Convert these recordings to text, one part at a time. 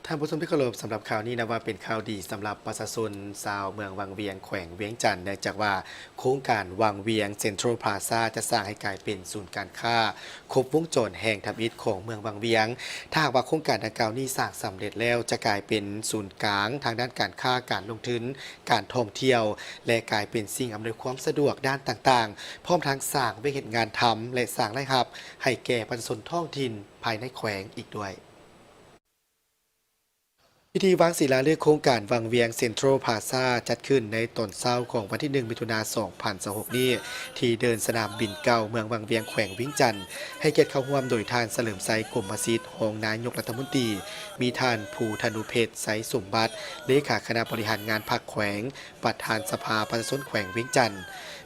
ທ່ານຜູ້ຊົມທີ່ເຄົາລົບ, ສຳລັບຂ່າວນີ້ນັບວ່າເປັນຂ່າວດີສຳລັບປະຊາຊົນຊາວເມືອງວັງວຽງ ແຂວງວຽງຈັນ, ເນື່ອງຈາກວ່າໂຄງການວັງວຽງ Central Plaza ຈະສ້າງໃຫ້ກາຍເປັນສູນການຄ້າຄົບວົງຈອນແຫ່ງທຳອິດຂອງເມືອງວັງວຽງ. ຖ້າຫາກວ່າໂຄງການດັ່ງກ່າວນີ້ສ້າງສຳເລັດແລ້ວ, ຈະກາຍເປັນສູນກາງທາງດ້ານການຄ້າ, ການລົງທຶນ, ການທ່ອງທ່ຽວ ແລະ ກາຍເປັນສິ່ງອຳນວຍຄວາມສະດວກດ້ານຕ່າງໆ, ພ້ອມທັງສ້າງວຽກເຮັດງານທຳ ແລະ ສ້າງລາຍຮັບໃຫ້ແກ່ປະຊາຊົນທ້ອງຖິ່ນພາຍໃນແຂວງອີກດ້ວຍ. ພິທີວາງສິລາເລີກໂຄງການວັງວຽງ Central Plaza ຈັດຂຶ້ນໃນຕອນເຊົ້າຂອງວັນທີໜຶ່ງ ມິຖຸນາ ສອງພັນຊາວຫົກນີ້ ທີ່ເດີ່ນສະໜາມບິນເກົ່າເມືອງວັງວຽງ ແຂວງວຽງຈັນ, ໃຫ້ກຽດເຂົ້າຮ່ວມໂດຍທ່ານ ສະເຫຼີມໄຊ ກົມມະສິດ ຮອງນາຍົກລັດຖະມົນຕີ, ມີທ່ານ ພູທະນຸເພັດ ໄຊສົມບັດ ເລຂາຄະນະບໍລິຫານງານພັກແຂວງ, ປະທານສະພາປະຊາຊົນແຂວງວຽງຈັນ,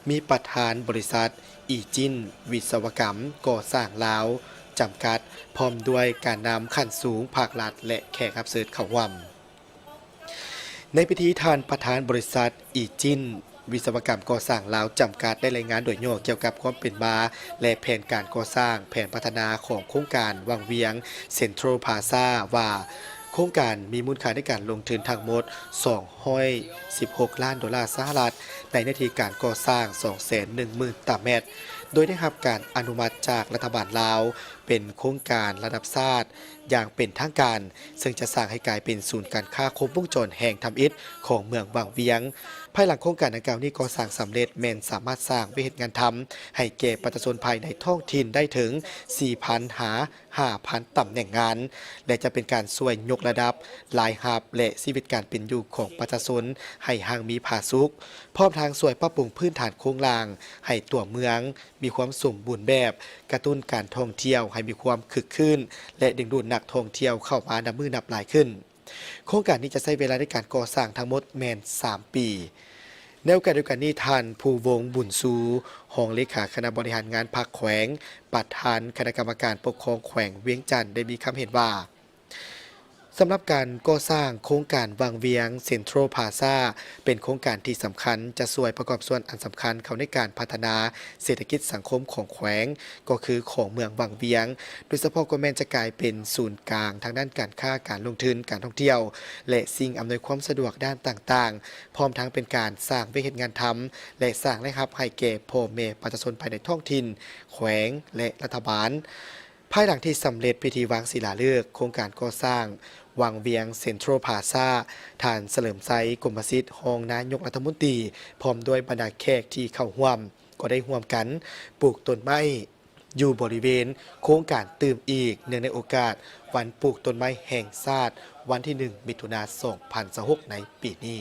ມີປະທານບໍລິສັດ ອີຈິນ ວິສະວະກຳກໍ່ສ້າງລາວ ຈຳກັດ, ພ້ອມດ້ວຍການນຳຂັ້ນສູງພາກລັດ ແລະ ແຂກຮັບເຊີນເຂົ້າຮ່ວມ. ໃນພິທີ, ທ່ານປະທານບໍລິສັດ ອີຈິນ ວິສະວະກຳກໍ່ສ້າງລາວ ຈຳກັດ ໄດ້ລາຍງານໂດຍຫຍໍ້ກ່ຽວກັບຄວາມເປັນມາ ແລະ ແຜນການກໍ່ສ້າງ, ແຜນພັດທະນາຂອງໂຄງການວັງວຽງ Central Plaza ວ່າ ໂຄງການມີມູນຄ່າໃນການລົງທຶນທັງໝົດ ສອງຮ້ອຍສິບຫົກລ້ານໂດລາສະຫະລັດ, ໃນເນື້ອທີ່ການກໍ່ສ້າງ ສອງແສນໜຶ່ງໝື່ນຕາແມັດ, ໂດຍໄດ້ຮັບການອະນຸມັດຈາກລັດຖະບານລາວ ເປັນໂຄງການລະດັບຊາດຢ່າງເປັນທາງການ, ເຊິ່ງຈະສ້າງໃຫ້ກາຍເປັນສູນການຄ້າຄົບວົງຈອນແຫ່ງທຳອິດຂອງເມືອງວັງວຽງ. ພາຍຫຼັງໂຄງການດັ່ງກ່າວນີ້ກໍ່ສ້າງສຳເລັດ, ແມ່ນສາມາດສ້າງວຽກເຮັດງານທຳໃຫ້ແກ່ປະຊາຊົນພາຍໃນທ້ອງຖິ່ນໄດ້ເຖິງ ສີ່ພັນ ຫາ ຫ້າພັນຕຳແໜ່ງງານ ແລະ ຈະເປັນການຊ່ວຍຍົກລະດັບລາຍຮັບ ແລະ ຊີວິດການເປັນຢູ່ຂອງປະຊາຊົນໃຫ້ຮັ່ງມີຜາສຸກ, ພ້ອມທັງຊ່ວຍປັບປຸງພື້ນຖານໂຄງລ່າງໃຫ້ຕົວເມືອງມີຄວາມສົມບູນແບບ, ກະຕຸ້ນການທ່ອງທ່ຽວໃຫ້ມີຄວາມຄຶກຄື້ນ ແລະ ດຶງດູດນັກທ່ອງທ່ຽວເຂົ້າມານັບມື້ນັບຫຼາຍຂຶ້ນ. ໂຄງການນີ້ຈະໃຊ້ເວລາໃນການກໍ່ສ້າງທັງໝົດແມ່ນສາມປີ. ໃນໂອກາດດຽວກັນນີ້, ທ່ານ ພູວົງ ບຸນຊູ ຮອງເລຂາຄະນະບໍລິຫານງານພັກແຂວງ, ປະທານຄະນະກຳມະການປົກຄອງແຂວງວຽງຈັນ ໄດ້ມີຄຳເຫັນວ່າ ສຳລັບການກໍ່ສ້າງໂຄງການວັງວຽງ Central Plaza ເປັນໂຄງການທີ່ສຳຄັນ, ຈະຊ່ວຍປະກອບສ່ວນອັນສຳຄັນເຂົ້າໃນການພັດທະນາເສດຖະກິດສັງຄົມຂອງແຂວງ, ກໍຄືຂອງເມືອງວັງວຽງ, ໂດຍສະເພາະກໍແມ່ນຈະກາຍເປັນສູນກາງທາງດ້ານການຄ້າ, ການລົງທຶນ, ການທ່ອງທ່ຽວ ແລະ ສິ່ງອຳນວຍຄວາມສະດວກດ້ານຕ່າງໆ, ພ້ອມທັງເປັນການສ້າງວຽກເຮັດງານທຳ ແລະ ສ້າງລາຍຮັບໃຫ້ແກ່ພໍ່ແມ່ປະຊາຊົນພາຍໃນທ້ອງຖິ່ນ, ແຂວງ ແລະ ລັດຖະບານ. ພາຍຫຼັງທີ່ສຳເລັດພິທີວາງສິລາເລີກໂຄງການກໍ່ສ້າງວັງວຽງ Central Plaza, ທ່ານ ສະເຫຼີມໄຊ ກົມມະສິດ ຮອງນາຍົກລັດຖະມົນຕີ ພ້ອມດ້ວຍບັນດາແຂກທີ່ເຂົ້າຮ່ວມ ກໍໄດ້ຮ່ວມກັນປູກຕົ້ນໄມ້ຢູ່ບໍລິເວນໂຄງການຕື່ມອີກ, ເນື່ອງໃນໂອກາດວັນປູກຕົ້ນໄມ້ແຫ່ງຊາດ ວັນທີໜຶ່ງ ມິຖຸນາ ສອງພັນຊາວຫົກ ໃນປີນີ້.